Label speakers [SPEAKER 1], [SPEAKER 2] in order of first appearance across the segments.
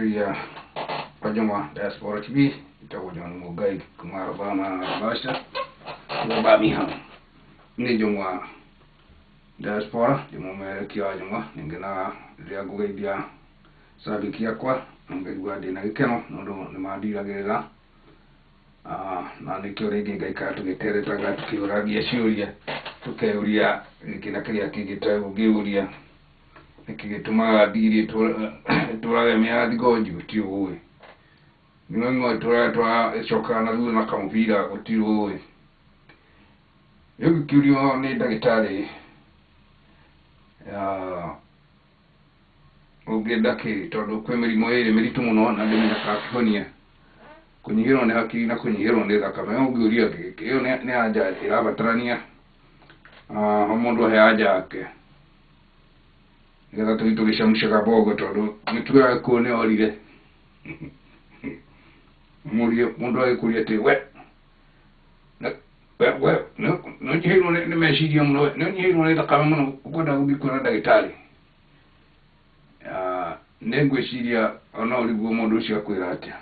[SPEAKER 1] Mũthikĩrĩria wa Njũng'wa Diaspora TV, njĩtagwo John Mũngai kuma Alabama, Russia, kuma Birmingham. Nĩ Njũng'wa Diaspora, ndĩ mũmerekia wa Njũng'wa, nĩngenaga rĩrĩa ngũgeithia cambĩki akwa, na ngaigua ndĩna gĩkeno nĩ ũndũ nĩ mandiragĩrĩra, na nĩkĩo rĩngĩ ngaikara tũgĩteretaga tũkĩũragia ciũria, tũkeyũria gĩkĩ na kĩrĩa kĩngĩ tũngĩũria, nĩkĩ gĩtũmaga ndigiri ĩtũrage mĩarathi ngonji gũtirĩ ũĩ, ng'ong'o ĩtũraga ĩcokaga na thutha na kamũbira gũtirĩ ũĩ. Rĩu ngĩkĩũrio nĩ ndagĩtarĩ ũngĩenda kĩ tondũ kwĩ mĩrimũ ĩrĩ mĩritũ mũno na ndĩmenyekaga kĩhonia, kũnyihĩrwo nĩ hakiri na kũnyihĩrwo nĩ thakame. Ũngĩũria ĩyo nĩ anja ĩrabatarania o mũndũ ahe anja yake nĩgetha tũthiĩ tũgĩcamucaga bongo tondũ mĩtugo ya gĩkũyũ nĩ yorire. Mũndũ agĩkũria atĩ we we nĩ ũnyihĩirwo nĩ meciria mũno, nĩ ũnyihĩirwo nĩ thakame mũno, ũkwenda gũthiĩ kuona ndagĩtarĩ. Nĩ ngwĩciria no ũrigwo mũndũ ũcio akwĩra atĩa.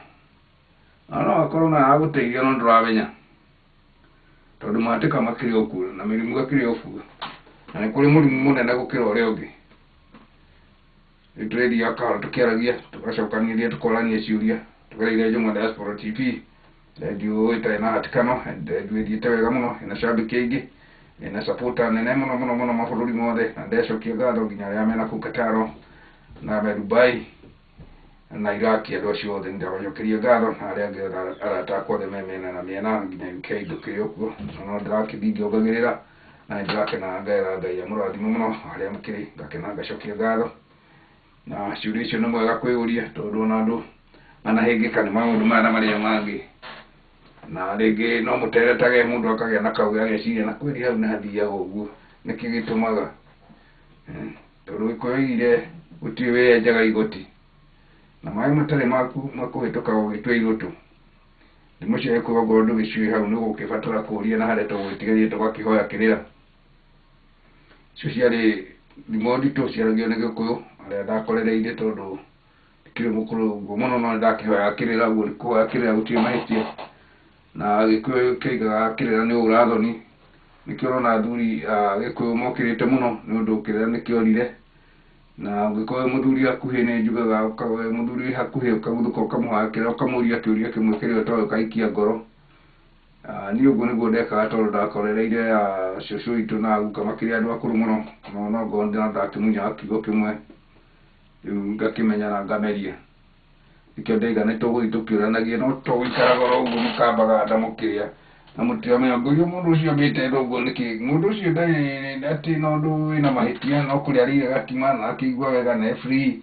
[SPEAKER 1] Na no akorwo no aragũteithia no ndũramenya tondũ mahatĩka makĩrĩ o kuo na mĩrimũ ĩkĩrĩ o kuo, na nĩ kũrĩ mũrimũ mũnene gũkĩra ũrĩa ũngĩ. Rĩu tũrĩthiaga kahora tũkĩaragia, tũgacokanĩrĩria, tũkorania ciũria, tũgereire Njũng'wa Diaspora TV, rendio ĩtarĩ na hatĩkano, rendio ĩthiĩte wega mũno, ĩna cambĩki aingĩ, ĩna supporter nene mũno mũno mũno mabũrũri mothe, na ndĩracokia ngatho nginya arĩa mena kũu Qatar na me Dubai na Iraq, andũ acio othe nĩndĩramacokeria ngatho, na arĩa angĩ othe arata akwa othe me mĩena na mĩena nginya UK ndũkĩrĩ o kuo, na no ndĩrakĩthiĩ ngĩongagĩrĩra, na nĩndĩrakena ngaĩra Ngai amũrathime mũno harĩa mũkĩrĩ, ngakena ngacokia ngatho. Na ciũria icio nĩ mwega kwĩyũria tondũ ona andũ manahĩngĩka nĩ maũndũ maya na marĩa mangĩ, na rĩngĩ no mũteretage mũndũ akagĩa na kaũgĩ ageciria na kweli hau nĩ hathiaga ũguo, nĩkĩ gĩtũmaga? Tondũ Gĩkũyũ oigire gũtirĩ wĩyenjaga igoti, na maĩ matarĩ maku makũhĩtũkaga ũgĩtua irũtũ. Thimũ cia Gĩkũyũ ongorwo ndũgĩciũĩ hau nĩ ũgũkĩbatara kũũria na harĩa tũgũgĩtigĩrĩire tũgakĩhoya kĩrĩra. Icio ciarĩ thimo nditũ ciaragio nĩ Gĩkũyũ arĩa ndakorereire tondũ ndikĩrĩ mũkũrũ ũguo mũno no nĩndakĩhoyaga kĩrĩra, ũguo nĩ kũhoya kĩrĩra gũtirĩ mahĩtia. Na Gĩkũyũ kĩoigaga kĩrĩra nĩ ũra thoni, nĩkĩo ũrona athuri a Gĩkũyũ mokĩrĩte mũno nĩ ũndũ kĩrĩra nĩkĩorire. Na ũngĩkorwo wĩ mũthuri hakuhĩ nĩ njugaga wĩ mũthuri wĩ hakuhĩ ũkaguthũka ũkamũhoya kĩrĩra ũkamũria kĩũria kĩmwe kĩrĩa ũtoĩ ũkaikia ngoro. Niĩ ũguo nĩguo ndekaga tondũ ndakorereire cũcũ witũ na guka makĩrĩ andũ akũrũ mũno, no ngorwo ndakĩmunyaga kiugo kĩmwe rĩu ngakĩmenya na ngameria. Nĩkĩo ndaiga nĩ tũgũthiĩ tũkĩũranagia no to gũikaraga oro ũguo mũkambaga nda mũkĩrĩa na mũtiramenya ngũria mũndũ ũcio ambĩte ũguo nĩkĩ, mũndũ ũcio ndarĩ atĩ na ũndũ wĩna mahĩtia no kũrĩa arĩire gakima na akĩigua wega na e free.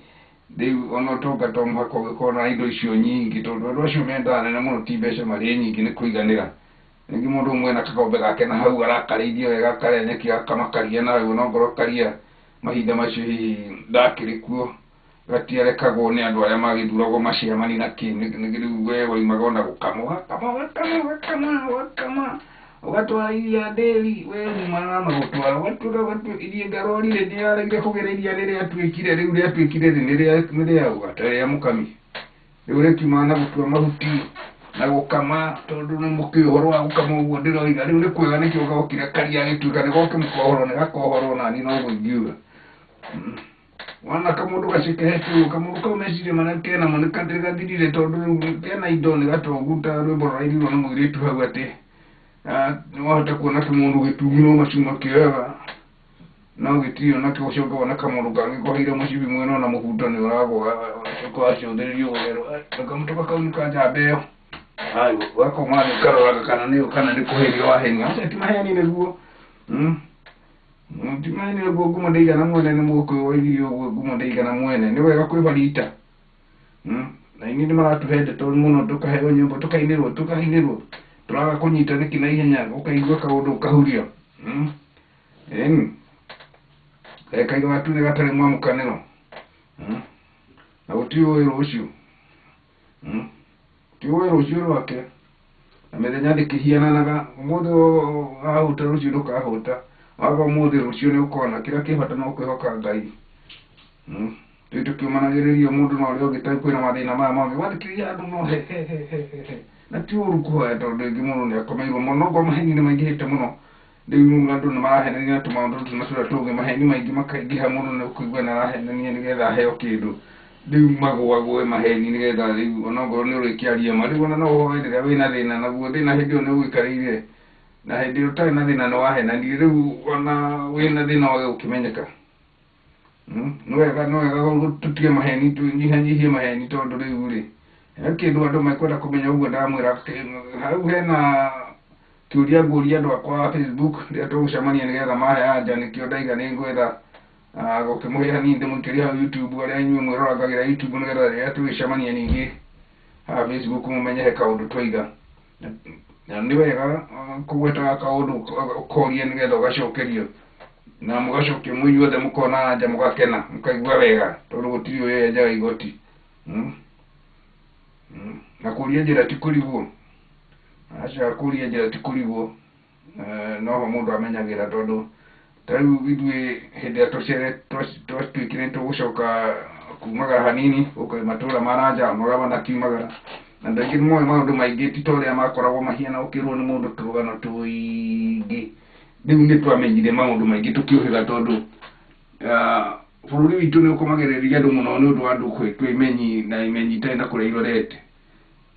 [SPEAKER 1] Rĩu ona ũtonga to mũhaka ũgĩkorwo na indo icio nyingĩ tondũ andũ acio mendaga nene mũno ti mbeca marĩ nyingĩ nĩ kũiganĩra. Rĩngĩ mũndũ ũmwe ena kagombe gake na hau arakarĩithia wega akarĩa nyeki akamakaria nawe no ngorwo karia mahinda macio hihi ndakĩrĩ kuo gatiarekagwo nĩ andũ arĩa magĩthuragwo maciamani na kĩ, rĩu we waimaga ona gũkama ũgakama ũgakama ũgakama ũgakama ũgatwara iria ndĩri we umaga na gũtwara ũgatuĩka ũgatuĩka iria ngarorire ndĩraregire kũgĩra iria rĩrĩa atuĩkire rĩu rĩatuĩkire rĩ nĩ rĩa ũgata rĩa mũkami rĩu rĩkiumaga na gũtua mahuti na gũkama tondũ nĩ mũkĩũĩ ũhoro wa gũkama ũguo ndĩroiga rĩu nĩ kwega nĩkĩo gokire karia gĩtuĩka nĩ goke mũkohorwo nĩ gakohorwo nani noguo ingiuga. Wona kamũndũ gacekehete ũguo kamũndũ kau meciria marĩa kenamo nĩ gathirire tondũ rĩu kena indo nĩ gatongu ta rwĩmbo rũrainirwo nĩ mũirĩtu hau atĩ nĩ wahota kuona kĩmũndũ gĩtungu no macuma kĩoyaga no gĩtirĩ onakĩo ũcoke wone kamũndũ kangĩ koheire mũcibi mwena ona mũbuto nĩ ũragwa ũcoke wacũthĩrĩria ũgerwo kamũtoka kau nĩ ka njamba ĩyo. Ũgakoma thĩ ũkaroraga kana nĩ kana nĩ kũhenio wahenio, aca ti maheni nĩguo. Ti maheni nĩguo ngumo ndĩigana mwene nĩ Mũgĩkũyũ woigire ũguo ngumo ndĩigana mwene, nĩ wega kwĩbarita. Na inyuĩ nĩ maratũhe ndeto mũno tũkaheo nyĩmbo tũkainĩrwo tũkainĩrwo tũraga kũnyita nĩkĩ na ihenya ũkaigua kaũndũ ũkahuria. Ĩni kaigua gatune gatarĩ mwamũkanĩro. Na gũtirĩ ũĩ rũciũ. Gũtirĩ ũĩ rũciũ rwake na mĩthenya ndĩkĩhiananaga, ũmũthĩ wahũta rũciũ ndũkahũta, waga ũmũthĩ rũciũ nĩ ũkona, kĩrĩa kĩ bata no kwĩhoka Ngai. Rĩu tũkĩũmanagĩrĩria mũndũ na ũrĩa ũngĩ tondũ kwĩna mathĩna maya mangĩ wathikĩrĩria andũ no he he he he he he na ti ũru kũhoya tondũ rĩngĩ mũndũ nĩ akomeirwo mũno no ngorwo maheni nĩ maingĩhĩte mũno rĩu andũ nĩ marahenania na tũmaũndũ tũtũ na tũrĩa tũngĩ maheni maingĩ makaingĩha mũndũ nĩ ũkũigua nĩ arahenania nĩgetha aheo kĩndũ rĩu magũagũe maheni nĩgetha rĩu onokorwo nĩ ũrĩkĩaria ma rĩu ona no ũhoe rĩrĩa wĩna thĩna naguo thĩna hĩndĩ ĩyo nĩ ũgũikarĩire na hĩndĩ ĩyo ũtarĩ na thĩna nĩ wahenanirie rĩu ona wĩna thĩna wage gũkĩmenyeka. Nĩ wega nĩ wega tũtige maheni tũnyihanyihie maheni tondũ rĩu rĩ he kĩndũ andũ mekwenda kũmenya ũguo ndamwĩra hau hena kĩũria ngũria andũ akwa a Facebook rĩrĩa tũgũcemania nĩgetha mahe anja nĩkĩo ndaiga nĩ ngwetha gũkĩmũhe hanini ndĩmũikĩrie hau YouTube arĩa inyuĩ mwĩrorangagĩra YouTube nĩgetha rĩrĩa tũgĩcemania ningĩ haha Facebook mũmenye he kaũndũ twaiga. Na nĩ wega kũgwetaga kaũndũ ũkoria nĩgetha ũgacokerio na mũgacokia mwĩ inyuothe mũkona anja mũgakena mũkaigua wega tondũ gũtirĩ ũrĩa enjaga igoti. Na kũria njĩra ti kũrigwo, aca kũria njĩra ti kũrigwo, noho mũndũ amenyagĩra tondũ ta rĩu ithuĩ hĩndĩ ĩrĩa twatuĩkire nĩ tũgũcoka kumagara hanini gũkũ matũra ma nanja ona ũrĩa manakiumagara na andũ aingĩ nĩ moĩ maũndũ maingĩ ti ta ũrĩa makoragwo mahiana ũkĩrwo nĩ mũndũ tũrũgano tũingĩ rĩu nĩ twamenyire maũndũ maingĩ tũkĩũhĩga tondũ bũrũri witũ nĩ ũkomagĩrĩria andũ mũno nĩ ũndũ wa andũ kwĩtua imenyi na imenyi itarĩ na kũrĩa irorete.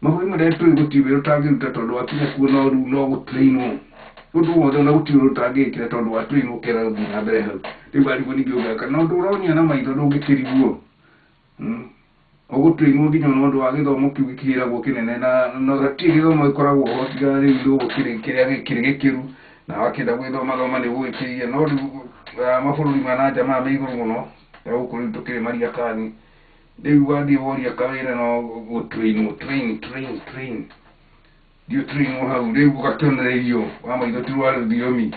[SPEAKER 1] Mabũrũri marĩa tũĩ gũtirĩ wĩra ũtangĩruta tondũ wakinya kuo no rĩu no gũtrainwo ũndũ wothe ona gũtirĩ ũndũ ũtangĩkĩra tondũ watrainwo ũkera gũthiĩ na mbere hau rĩu warigwo ningĩ ũgeka na ũndũ ũronia na maitho ndũngĩkĩrigwo. Ũgũtrainwo nginya ona ũndũ wa gĩthomo kĩu gĩkĩragwo kĩnene na no gũtirĩ gĩthomo gĩkoragwo ho tiga rĩu ndũgũkĩrĩ kĩrĩa kĩrĩ gĩkĩru na wakĩenda gwĩthoma thoma nĩ ũgũgĩkĩria no rĩu mabũrũri ma nanja maya me igũrũ mũno ta gũkũ rĩu tũkĩrĩ Mariakani rĩu wathiĩ woria kawĩra no gũtrainwo train train train thiĩ ũtrainwo hau rĩu ũgakĩonererio wa maitho ti rwa rũthiomi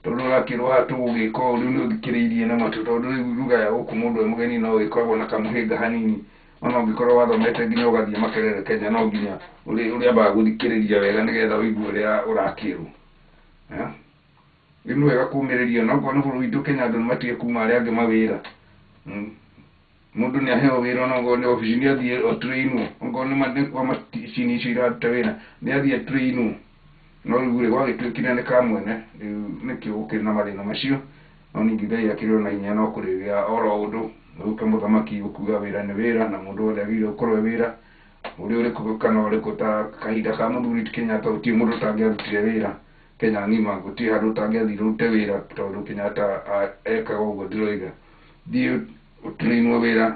[SPEAKER 1] tondũ ũrakĩrwo haha tũgũgĩka ũũ rĩu nĩ ũthikĩrĩirie na matũ tondũ rĩu ruga ya gũkũ mũndũ e mũgeni no ĩkoragwo na kamũhĩnga hanini ona ũngĩkorwo wathomete nginya ũgathiĩ Makerere Kenya no nginya ũrĩambaga gũthikĩrĩria wega nĩgetha ũigue ũrĩa ũrakĩrwo. Rĩu nĩ wega kũmĩrĩria ona okorwo nĩ bũrũri witũ Kenya andũ nĩ matige kuma arĩa angĩ mawĩra. Mũndũ nĩ aheo wĩra ona okorwo nĩ obici nĩ athiĩ atrainwo okorwo nĩ kwa macini icio iraruta wĩra nĩ athiĩ atrainwo no rĩu rĩ gwagĩtuĩkire nĩ ka mwene rĩu nĩkĩo gũkĩrĩ na mathĩna macio no ningĩ Ngai akĩrĩ o na hinya no kũrĩgĩa oro ũndũ gũke mũthamaki ũkuga wĩra nĩ wĩra na mũndũ wothe agĩrĩirwo gũkorwo e wĩra ũrĩa ũrĩkũ kana ũrĩkũ ta kahinda ka mũthuri ti Kenyatta gũtirĩ mũndũ ũtangĩarutire wĩra Kenya ng'ima gũtirĩ handũ ũtangĩathire ũrute wĩra tondũ Kenyatta ekaga ũguo ndĩroiga thiĩ ũtrainwo wĩra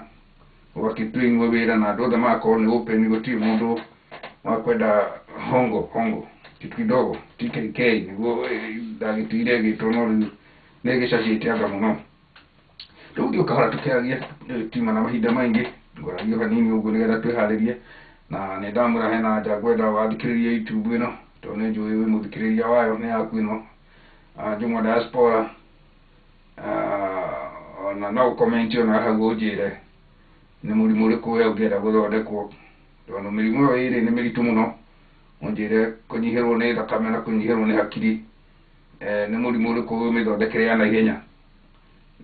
[SPEAKER 1] ũgakĩtrainwo wĩra na andũ othe magakorwo nĩ open gũtirĩ mũndũ wa kwenda hongo hongo kitu kidogo TKK nĩguo ndagĩtigire ĩgĩtwo no rĩu nĩ ĩgĩcacĩte anga mũno. Rĩu thiĩ kahora tũkĩaragia tiuma na mahinda maingĩ ngwaragia hanini ũguo nĩgetha twĩharĩrie na nĩ ndamwĩra hena anja ngwenda wathikĩrĩria YouTube ĩno tondũ nĩ njũĩ wĩ mũthikĩrĩria wayo nĩ yaku ĩno Njũng'wa Diaspora ona no ũcomment ona hau ũnjĩre nĩ mũrimũ ũrĩkũ we ũngĩenda gũthondekwo tondũ mĩrimũ ĩyo ĩrĩ nĩ mĩritũ mũno ũnjĩre kũnyihĩrwo nĩ thakame na kũnyihĩrwo nĩ hakiri nĩ mũrimũ ũrĩkũ ũmĩthondekere ya naihenya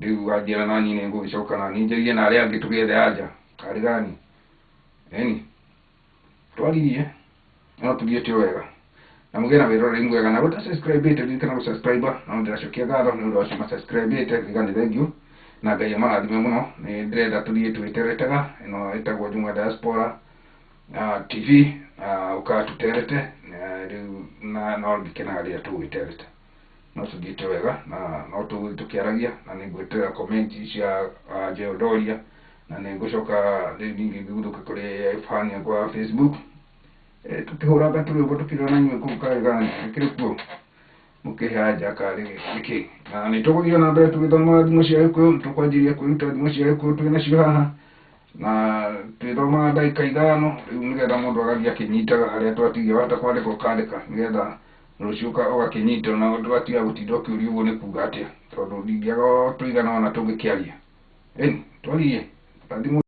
[SPEAKER 1] rĩu wanjĩra nani nĩ ngũgĩcoka nani njarie na arĩa angĩ tũgĩethe anja karĩ gani ĩni twaririe no tũthiĩte o wega na mũgĩe na wĩroreri mwega na gũta subscribe ririkana gũ subscribe no ndĩracokia ngatho nĩ ũndũ wa acio ma subscribe ngiuga nĩ thank you na Ngai amarathime mũno nĩ ndĩrenda tũthiĩ twĩteretega ĩno ĩtagwo Njũng'wa Diaspora TV ũkaga tũterete rĩu na no ngĩkenaga rĩrĩa tũgwĩtereta no tũthiĩte wega na no tũgũthiĩ tũkĩaragia na nĩ ngweterera comment cia Njeondoria na nĩ ngũcoka rĩu ningĩ ngĩguthũke kũrĩ fan yakwa ya Facebook tũkĩhũranga tũrwĩmbo tũkĩrĩ na inyuĩ kũu karĩ gani gĩkĩrĩ kuo mũkĩhe anja karĩ nĩkĩ na nĩ tũgũthiĩ na mbere tũgĩthomaga thimo cia Gĩkũyũ nĩ tũkwanjĩrĩria kwĩruta thimo cia Gĩkũyũ twĩ nacio haha na twĩthomaga ndagĩka ithano rĩu nĩgetha mũndũ agathiĩ akĩnyitaga harĩa twatigia wahota kwandĩka ũkandĩka nĩgetha rũciũ ũgakĩnyita na ndũgatiga gũtinda ũkĩũria ũguo nĩ kuga atĩa tondũ ndingĩaga tũigana ona tũngĩkĩaria ĩni twaririe rathimwo.